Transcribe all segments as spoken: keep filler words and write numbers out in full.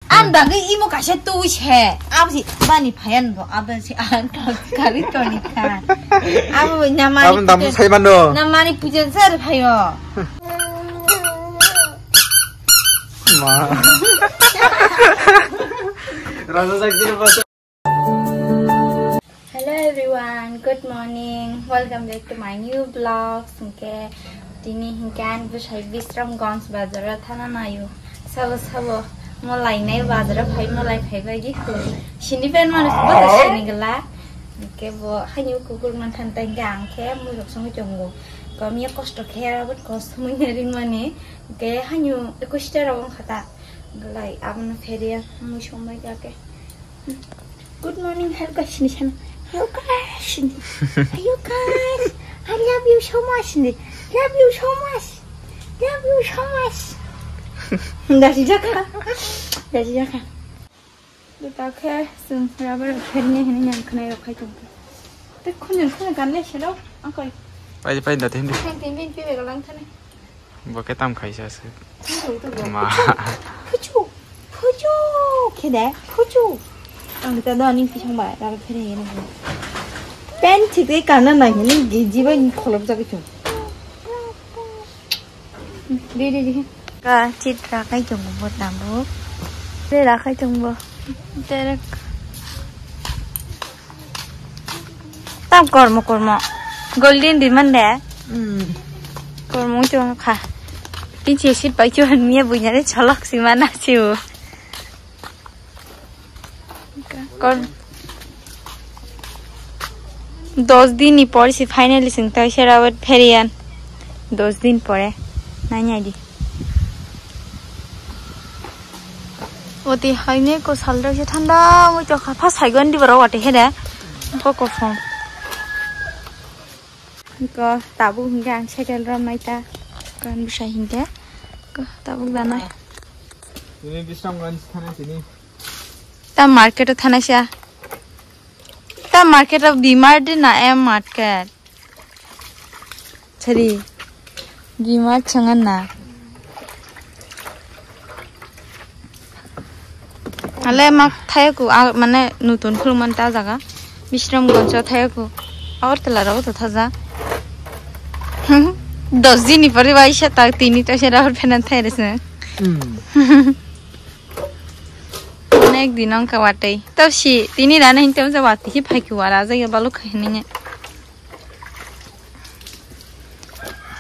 Ang bagwi imo kaisa twi se. Abo si bani phayan bo, abo si ang kari toni kha. Abo namani Abo damu puja-, sai mano. Namani puja sar phayo. Ma. Raja sakti bas. Hello everyone, good morning. Welcome back to my new vlog. Hingke tini hingke ang bwsai Bisramganj bazar o thana nayo. Sabo sabo mo lainai bazar o phai mo lai phai bai di ko. Sini pen mano bo to sini gela. Hingke bo haini kukur man than tang ang khe mui rok songwi tongo. Kom ye kosto khe abot kosto mui nari mani. Hingke haini ekwis ta rok wng kha ta. Belai abono pheriya mui songbai kha khe. Good morning, hello guys, sini sana. Hello guys, sini. Hello guys, I love you so much, sini. Love you so much. Love you so much. Dasi jaka. Dasi jaka. Dita khe, sung rubber pherni hini yang khnai rok khai tong. Te khunjun khunjun kan le sero, angkoi. Pai, pai, dati hindi. Thank you, thank you, lang thani. Bo khe tam khaisa se. Phuchu, phuchu, phuchu, khe de, phuchu. Ang ta do ani pisang bai, ra khe de. Pen thik de kana nai ni giji bai ni kholop jagwi chung. Di, di, di. Ka chitra kai chung bo tabuk. Te ra kai chung bo. Terek. Tam kormo, kormo. Golden di mande. Hmm. Kormo chung kha. Tin che sit pai chu han mia bunya de cholok si mana chu. Kor. Dos din ni por si finally sing tai sera wet pherian. Dos din pore. Nai nai di. Oti haine ko saldra se thanda mui to kha pha saigon di boro wate hede. Ko ko phone. Ko tabuk hingke ang cycle rom nai ta. Ko ang bwsai hingke. Ko tabuk danai. Tini Bisramganj thana tini. Ta market o thana sia. Ta market o B-Mart di na M market. Sorry, B-Mart changa na. Ale mak thayaku, a, mane nutun khulumani ta jaga. Bisramganj o thayaku. Agartala rao to thaja. Dos din ni pore waisa ta tini ta sera hor phenan thai rese. Hmm. Onek din wngkha watwi. Tei si tini rana hinte wngkha watwi khe phaikhe wara jagya balukha hinwi.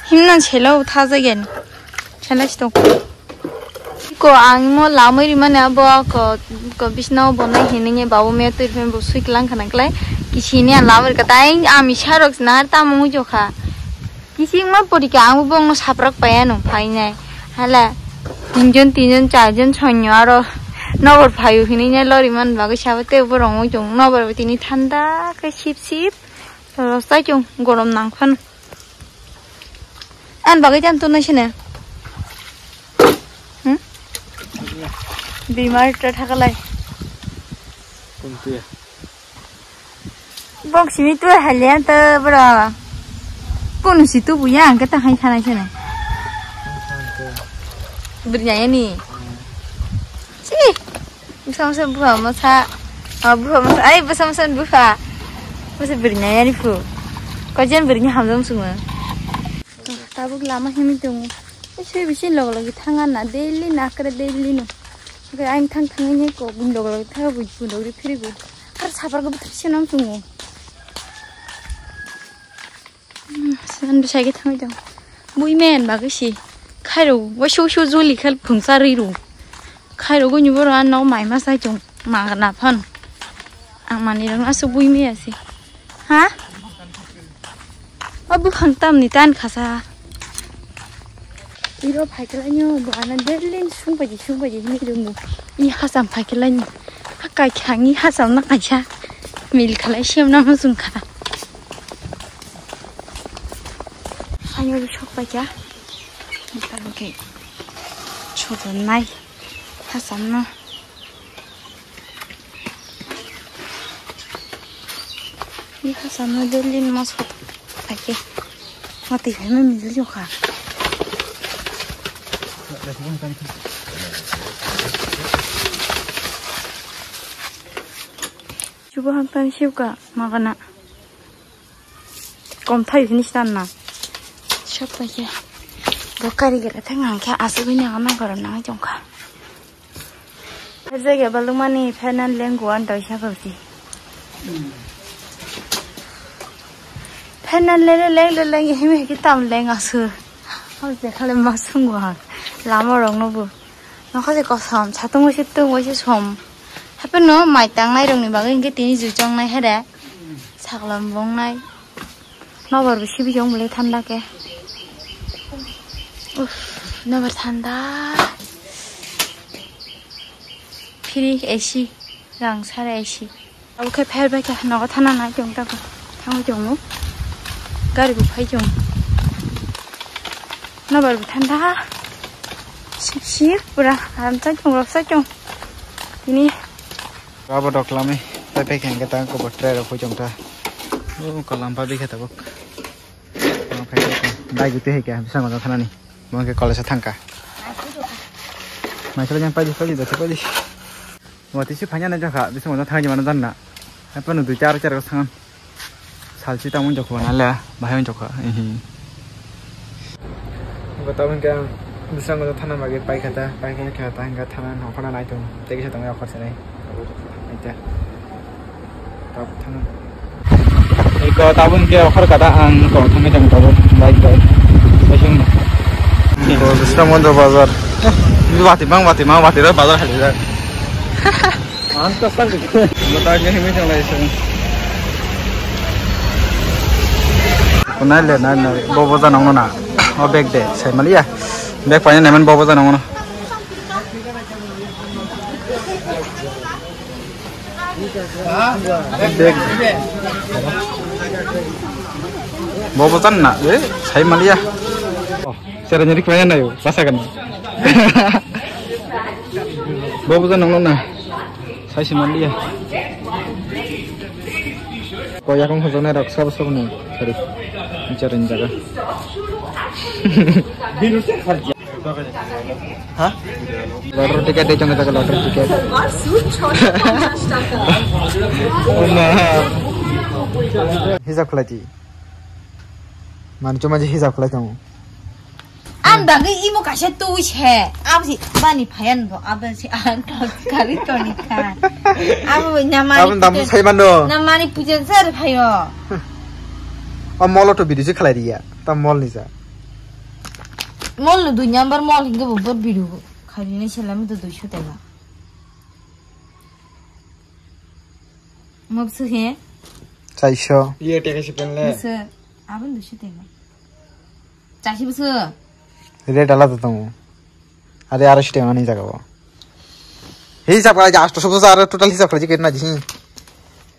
Himno selo thajakya ni. Selo si tongkha. Ko ang mo lamwi rimani abo ko, ko bisna bo nai hinwi babu me twi bo sui klang khana klai. Kisini ang lamwi ka tai ami sarok na tamo mujokha. Kisingma porikha ang bongno saprak paiya no phainai. Hala tinjon, tinjon, charjon, sonyo aro nobor phaio hinwi nai lori man bagwi sabo tei borok wngwi tongo. Nobor bo tini thanda khe sip sip. Rosai chwng gorom nang phano. Ani bagwi tamo tongnai sene. Hmm? Bimar ta thakalai. Bong simi tu halian ta bro. Kunu si tu buya ang kata hai khanai sene. Beri nyanyi ni. Si. Bwsa masa bupha masa, ah, bupha masa, ai, bwsa masa bupha. Masa bwrwini ayani phu. Kojen bwrwini hamjak muchungo. Tabuk lama himwi tongo. Sui bisi log logi thanga na, daily na kre daily no. Oke, aing thang thangwi ne ko bun log logi thang bun log ri phiri bun. Ar sapar ko bwthar se nang tongo. Hmm, siyan bwsai khe thangwi tong. Bui men bagwi si. Khairok wasu wasu juli khel phungsa rwi rw. Khairok gwnwi borok ano mai ma sai chwng magna phan. Ang manwi rok aswk bui maya si. Ha? O buphang tamni tan khasa. Iro phaikhlainw bo ana delin sungbaji sungbaji hinwi rwngo. I hasam phaikhlainw. Hakai khangi hasam na kaisa. Mil khalai sem na muchung kha. Ayo sok paikha. Talo khe. Chodo nai. Hasam no. Ni hasam no delin mosok paikhe. Mati hai ma mil jokha. Bo haptani sibka magana. Kom thai hini stanna. Sop paikhe. Bo kari gele thang hangkhe asugui ni ama gorom nang jongkha. Jege balumani phenan lengu an doi sakauti. Phenan lele leng le leng himi ki tam leng asu. Hau je khale ma sungu ha. Lama rong no bu. Nokha je kosom satung wisi tung wisi som. Hape no mai tangnai rong ni bagwi hingke tini ju chongnai here. Saklam bongnai. Nobar bo sibi jong bole thanda ke. Uff, nobar thanda. Free A C, rang sara A C. Abo khe pher bai khe nogo thana nai chong ta ko. Thang chong mo. Gari bo phai chong. Nobar bo thanda. Sip sip pura aram cha chong rok cha chong. Tini. Abo dok lami. Pai pai khe ta ko bo trai rok phai chong ta. O kolam pa bi khe ta bok. Dai guti hai khe bisang thana ni. Mo khe college thang ka. Mai khe jang pai di pai di pai di. Watwi se phanya nai jokha, bising uno thangwi mano janna. Haphano dui char char ko sangan. Salchi tamo jokho na le, bahai jokha. Ehi. Gota mungkin bising uno thana magi pai khata, pai khata khata hingga thana no khona nai tung. Tegi sa tamo okhor sanai. Aita. Tabuk thana. Iko tabuk ke okhor khata ang ko thangwi tong tabuk bike bai. Bising. Ko Bisramganj bazar. Bati mang, bati mang, bati ro bazar khali jak. Ang to sang. Mata ke himi chang lai sang. Nai le, nai, nai. Bo boja nong na. O bag de, sai maliya. Bag paina nemen bo boja nong na. Bag. Bo boja na, eh, sai maliya. Oh, sera nyari kaya na yo, rasa kan. Bo boja nong na. Sai si maliya. Ko yakung hojaknai rok sabo sabo ni. Sorry. Bichar ni jaga. Ha? Lottery ticket de chonge jaga lottery ticket. Hisab khlai di. Mani chuma je hisab khlai tongo. Ang bagwi imo kaisa twi se, abo si bani phayan bo, abo si ang kari toni kha. Abo namani. Abo damu puja-, sai mano. Namani puja sar phayo. O molo to video se khlai riya, ta mol ni ja. Mol no dui number mol hingo bo bor video kharini selami to dui so tela. Mobsu he? Chaiso. Iye teka si penle. Mobsu, abon dui so tela. Chasi bwswk? Rate alada tongo. Are aroiso tenga ni jaga o. Hisab khlai ja, asto sobo aro total hisab khlai jikit na jihi.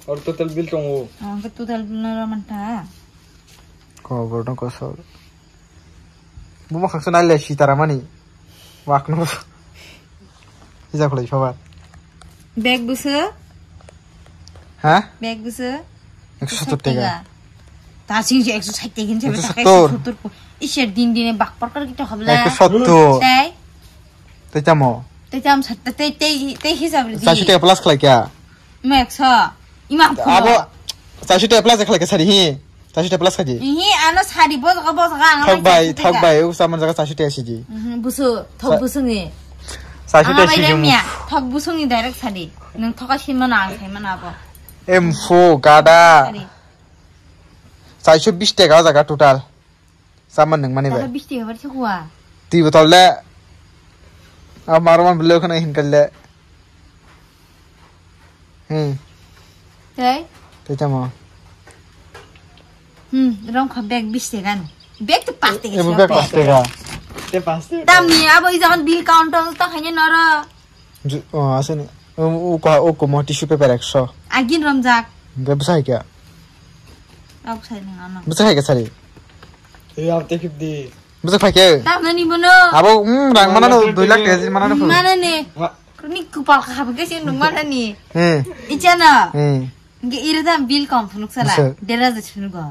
Or total bill tongo. Ang ke total bill na manta. Ko borno ko so. Buma khaksa nai le sitara mani. Wak no. Hisab khlai sobar. Bag bwswk? Ha? Bag bwswk? Ekso sottor teka. Ta sing je ekso sait teka hinse ekso sottor. Ekso sottor. Isher din dine bak porkar kita habla. Ekso sottor. Tei? Tei tamo? Tei tam sat, tei, tei, tei hisab ri di. Saiso teka plus khlai kya? Ma ekso. Ima phulo. Abo saiso teka plus khlai kya sari hi? Saiso teka plus khaji. Ihi, ano sari bo, bo, bo, ano thok bai, thok bai, u saman jaga saiso teka siji. Mhm, busu, thok busu ni. Saiso teka siji. Thok busu ni direct sari. Nang thoka simana, ang simana abo. Em fo, gada. Sari. Saiso bis teka o jaga total. Saman nang mani bai. Tara bis teka bar chakwa. Twi botol le. A marwan bile khana hin kalle. Hmm. Tei? Tei tamo? Hmm, rong kha bag bis teka ni. Bag to pas teka. Ebo bag pas teka. Te pas teka. Tamni abo i jaman bill counter ta khanya noro. Ju-, oh, asani. O, o, ko, o, ko mo tissue paper ekso. Agin romjak. Ge bwsa hai kya? Ak sai nang ano. Bwsa hai kya sari? Ei, abo te fifty. Bwsa phai kya? Tamna ni bono. Abo, mm, rang mana no, dui lakh teka jin mana no. Mana ni. Wa- Ni kupal kha kha ke sin nung mana ni. Eh. Ichana. Eh. Nge ira dam bill kom phunuk sala. Bwsa. Dera je phunuk go.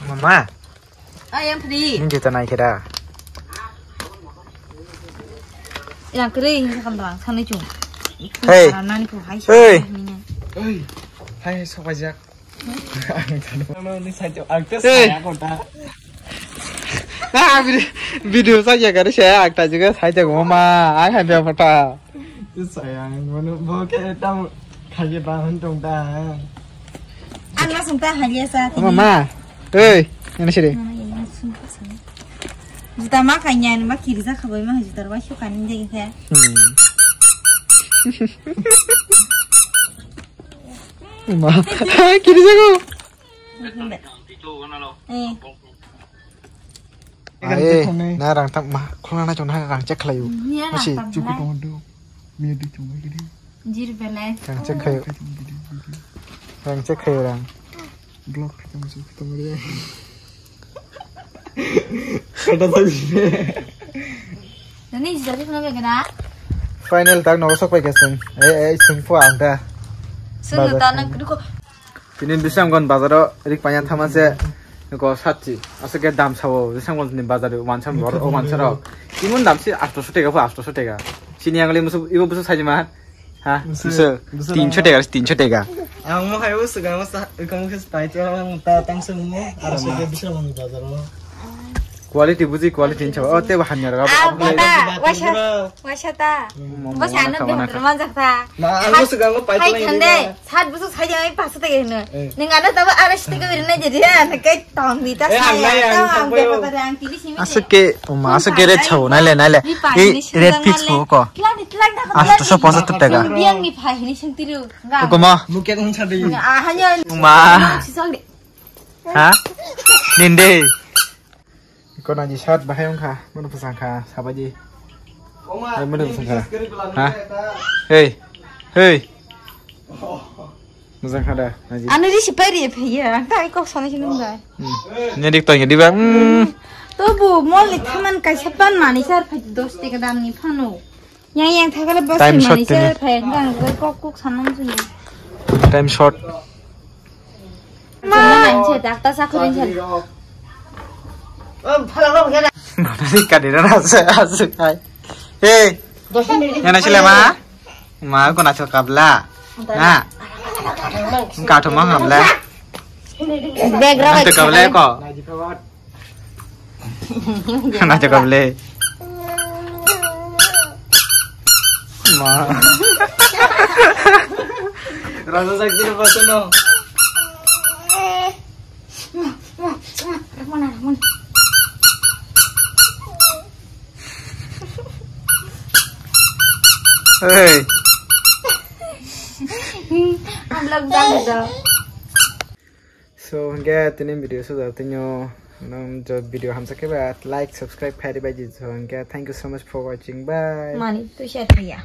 Mama. Ayam free. Ini juta naik kira. Yang kering kan bang, sana cung. Hey. Nani ko hai. Hey. Oi. Hai, hai, sok paijak. Ang tadi mana ni saja. Ang tes Hey. Saya kota. Ah, video, video saja kari saya ang tadi juga saja mama. Ang hanya pata. Tes saya mana bo ke tam kaya bangun tong ta. Ang langsung ta hanya sa. Mama. Hey, ini sini. Mama, ini langsung ta sini. Juta ma kanya ni ma kiri sa khabai ma juta wa shu kan ni dei khe. Hmm. Ma, kiri sa ko. Eh. Ai, na rang tam ma, khulana chong na rang check khlayu. Ni rang Masi. Tam Chuku na. Tong do. Mi di chong ma gidi. Jir belai. Rang check khayu. Rang check khayu rang. Glock khitang su khitang re. Kata tadi. Nani jari khna begana? Final tak nogo sok pai kesung. Eh, eh, sung fu ang ta. Sung Bazar ta sung. Nang kudu ko. Tini Bisramganj bazaro rik panya thaman se ko satchi. Asake dam sabo Bisramganj ni bazar wansam bor o wansaro. Imun dam si astoso tega fu astoso tega. Sini angli musu ibu busu sajima. Ha? Busu, Busu. Busu Tinso tega, tinso tega. Ang mo hai busu ga mo sa ko mo khis pai to ang ta tang se mo. Ar se ke Bisramganj bazar mo. Quality buji quality hinsa. Oh, te bahanya ra. Ah, bata, wasa, wasa ta. Bos ano behar manjak ta. Na, ang mo sugang mo pai hai to thande, sat busu sai jai pasu te gena. Eh. Ning ano tabo ara site ke birna jadi ya, na kai tong di ta. Eh, saya, ang nai, ang tong ang sampai be yo. Kata ang kili simi. Asuk ke, uma, asuk ke red chau, nai le, nai le. Ni pa, eh, ni red sing fix nai le. Ko ko. Kilang di, kilang da. Asto so posa tu tega. Biang ni phai ni sing tiru. Ga. Ko ma. Mu ke hung sa de. Ah, hanya. Uma. Si sang di. Ha? Ninde. Iko na ji sat bahai wngkha, mano pwsang kha, sabaji. Hai, mano pwsang kha. Ha? Hey, hey. Mojang kha da, naji. Ano ri sipai ri phaiya, ang tai kok sana sini ngai. Hmm. Nyedik to nyedik bang. Hmm. To bu mol ni thaman kaisa pan mani sar phai dos teka dam ni phano. Yang yang thakala bas Time ni short mani tini. Sar phai ang kok kok sana sini. Time short. Ma, nse dakta sakhurin sal. Gonari kadira na se asuk hai. Hey, yana sile ma? Ma ko na chok kabla. Na. Ka tho ma kabla. Background. Te kabla ko. Kana cakap le. Ma. Rasa sakit apa sana? Hey. Ang love dam do. So, hingke tini video sujak tini o, nang jo video hamsa khe ba like, subscribe khai ri bai di. So, hingke thank you so much for watching. Bye. Mani, tu share khaiya.